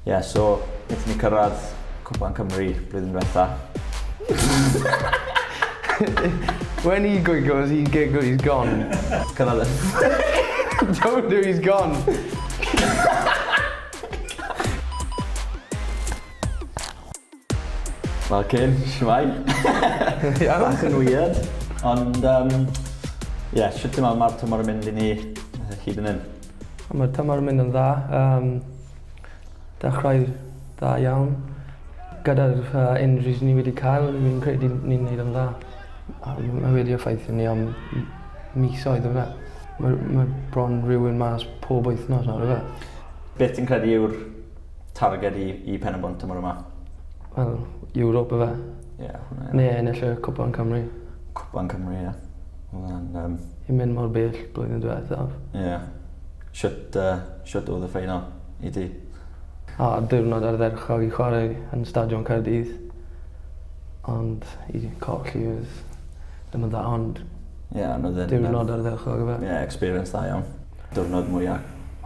Ie, yeah, so, wnaethon ni cyrraedd Cwpan Cymru blwyddyn diwetha. When he giggles, he giggles, he's gone. Cyrraedd y... Don't do, he's gone. Wel, Cyn, shwmae? Iawn. Bach yn weird, ond, um, ie, yeah, shwt ti'n meddwl mae'r tymor yn mynd i ni hyd yn hyn? Mae'r tymor yn mynd yn dda. Um, dechrau dda iawn. Gyda'r uh, injuries ni wedi cael, fi'n credu ni'n neud yn dda. Mae wedi effeithio ni am misoedd yna. Mae, mae bron rhywun mas pob wythnos nawr yfe. Beth ti'n credu yw'r targed i, i Pen-y-bont tymor yma? Wel, Ewrop yfe. Ie, yeah, hwnna. Neu ennill y Cwpan Cymru. Cwpan Cymru, ie. Yeah. Hwnna'n... Um... I mynd mor bell blwyddyn diwethaf. Ie. Yeah. Shwt, shwt oedd y ffeinal i ti? O, diwrnod ardderchog i chwarae yn Stadiwm Caerdydd. Ond i colli oedd ddim yn dda, ond... Ie, yeah, ond oedd e'n... Diwrnod ardderchog yfe. Ie, yeah, experience dda iawn. Diwrnod mwya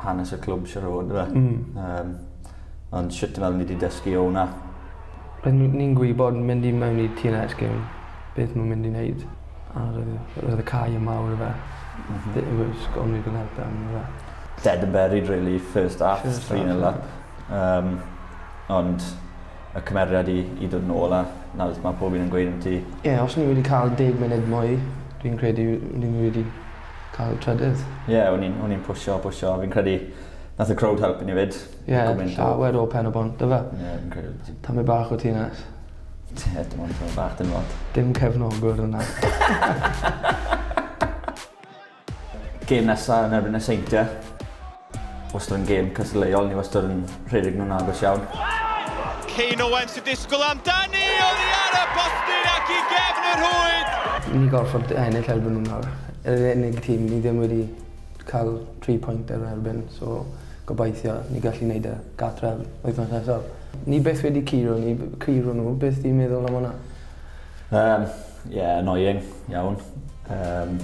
hanes y clwb siŵr o fod yfe. Mm. Um, ond shwt ti'n meddwl ni 'di dysgu o hwnna? Roedd ni'n gwybod mynd i mewn i TNS game beth nhw'n mynd i wneud. A roedd, roedd y cae yn mawr yfe. Mm -hmm. It was only going to help them yfe. Dead and buried really, first half, 3-0 up. Um, ond y cymeriad i, i dod nôl a nawr mae pob un yn gweud yn ti. Ie, yeah, os ni wedi cael 10 munud mwy, dwi'n credu ni wedi cael trydydd. Ie, yeah, o'n i'n o'n i'n pwsio, pwsio. Fi'n credu nath y crowd helpu ni fyd. Ie, yeah, llawer o pen o bont, dyfa. Ie, yeah, fi'n credu. Tamed bach o TNS. Ie, dim ond tamed bach, dim lot. Dim cefnogwr yna. Gêm nesa yn erbyn y Seintiau. Wastad yn gêm cystadleuol, ni wastad yn rhedeg nhw'n agos iawn. Kane Owen sy'n disgwyl amdani, oddi ar y postyn ac i gefn y rhwyd! Ni gorfod ennill erbyn nhw nawr. Yr unig tîm ni ddim wedi cael 3 pwynt ar erbyn, so gobeithio ni gallu neud e gartref wythnos nesaf. Ni byth wedi curo ni, curo nhw, beth ti'n meddwl am hwnna? Um, yeah, annoying, iawn. Um,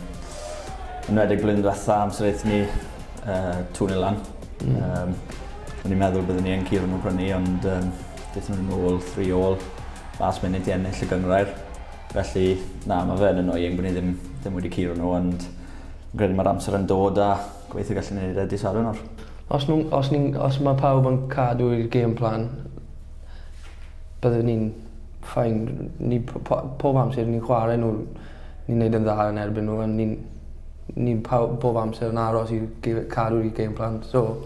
yn enwedig blwyddyn diwetha, amser aethon ni uh, 2-0 lan. Mm. Um, o'n i'n meddwl byddwn ni yn curo nhw prynu, ond um, daethon nhw'n ôl 3 all, last minute i ennill y gynghrair. Felly, na, mae fe'n annoying bod ni ddim, ddim wedi curo nhw, ond fi'n credu mae'r amser yn dod a gobeithio gallwn ni wneud e dydd Sadwrn nawr. Os, nhw, os, ni, os mae pawb yn cadw i'r game plan, byddwn ni'n fine. Ni, pob amser ni'n chwarae nhw, ni'n neud yn dda yn erbyn nhw, a ni'n ni pob amser yn aros i cadw i game plan. So,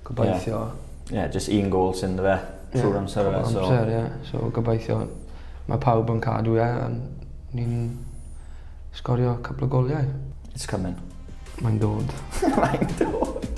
gobeithio. Ie, yeah. yeah, just un gol sy'n fe trwy'r yeah, amser. Pob amser, ie. Yeah. So, gobeithio mae pawb yn cadw e, a ni'n sgorio couple o goliau. It's coming. Mae'n dod. Mae'n dod.